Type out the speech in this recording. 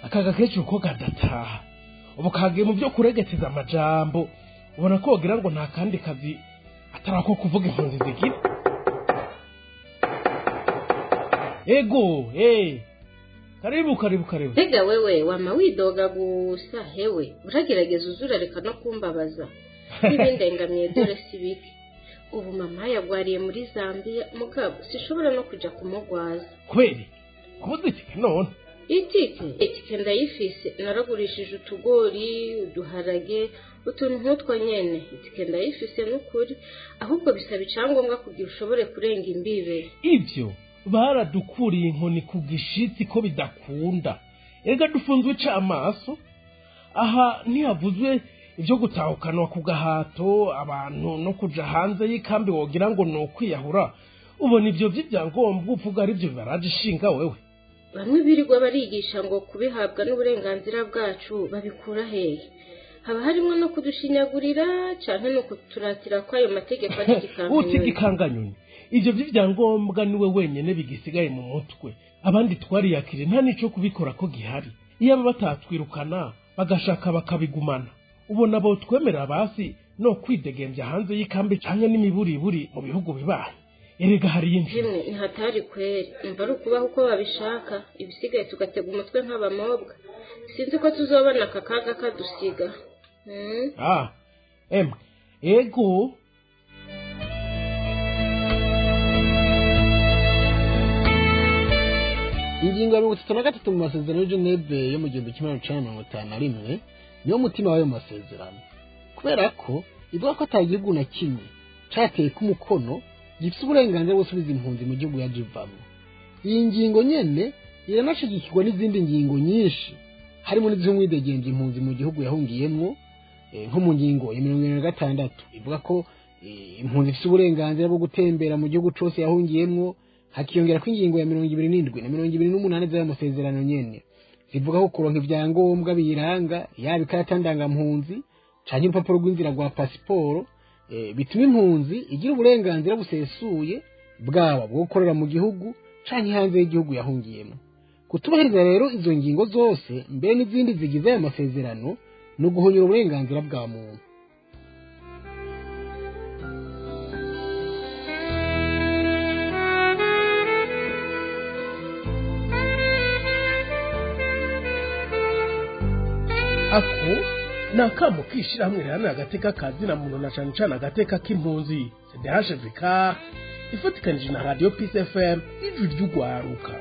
Aka gakecuru ko kadataha ubu kagiye mu byo kuregeteza amajambo, ubona ko wogira ngo nta kandi kazi atari ako kuvuga impunzi zigira. Ego, karibu karibu karibu. Mbega wewe wama widoga gusa hewe, uragerageza uzurareka no kumbabaza. N'ibindengamiye dore si bike. Ubu mama yagwariye muri Zambia, mugabo sishobora no kuja kumugwaza. Kweli? Kubuza itike none? Itike ndayifise, naragurishije utugori, uduharage, utuntu nk'utwo nyene. Itike ndayifise n'ukuri, ahubwo bisaba icyangombwa kugira ushobore kurenga imbibe. Ivyo baradukuriye inkoni ku gishitsi ko bidakunda. Erega dufunzwe icamaso. Aha ntihavuzwe ibyo gutahukanwa ku gahato abantu no kuja hanze y'ikambi wogira ngo ni ukwiyahura. Ubona ivyo vy'ivyangombwa uvuga ari byo bibaraje ishinga wewe. Bamwe birirwa barigisha ngo kubihabwa n'uburenganzira bwacu babikura hehe? Haba harimwo no kudushinyagurira canke no kuturatira ko ayo mategeko ari igikanganyoni. Uti igikanganyoni. Ivyo vy'ivyangombwa niwe wenyene bigisigaye mu mutwe. Abandi twariyakire nta nico kubikora ko gihari. Iyo batatwirukana bagashaka bakabigumana, ubona bo twemera basi no kwidegembya hanze y'ikambi canke n'imiburiburi mu bihugu bibaye. Erega hari inzu Jimwe ni hatari kweri, umva ari ukubaho uko babishaka, ibisigaye tugatega umutwe nk'abamobwa. Sinzi ko tuzobona aka kaga kadusiga. Emwe ego. Ingingo ya 33 mu masezerano ya Geneve yo mu 1951 niyo mutima w'ayo masezerano, kubera ko ivuga ko ata gihugu na kimwe cateye ku mukono gifite uburenganzira bwo gusubiza impunzi mu gihugu yajivamwo. Iyi ngingo nyene iranashigikirwa n'izindi ngingo nyinshi, harimo n'iz'umwidegemvya impunzi mu gihugu yahungiyemwo, nko mu ngingo ya 76 ivuga ko impunzi ifite uburenganzira bwo gutembera mu gihugu cose yahungiyemwo, hakiyongera ko ingingo ya 27 na 28 z'ayo masezerano nyene zivuga ko kuronka ivyangombwa biyiranga, yaba ikarata ndangampunzi canke urupapuro rw'inzira rwa pasiporo, bituma impunzi igira uburenganzira busesuye bwaba bwo gukorera mu gihugu canke hanze y'igihugu yahungiyemo. Kutubahiriza rero izo ngingo zose mbere n'izindi zigize ayo masezerano ni uguhonyora uburenganzira bwa muntu. Ako ni akamo k'ishyirahamwe riharanira agateka ka zina muntu na cane cane agateka k'impunzi CDHVK ifatikanije na Radio Peace FM, ijwi ry'ugwaruka.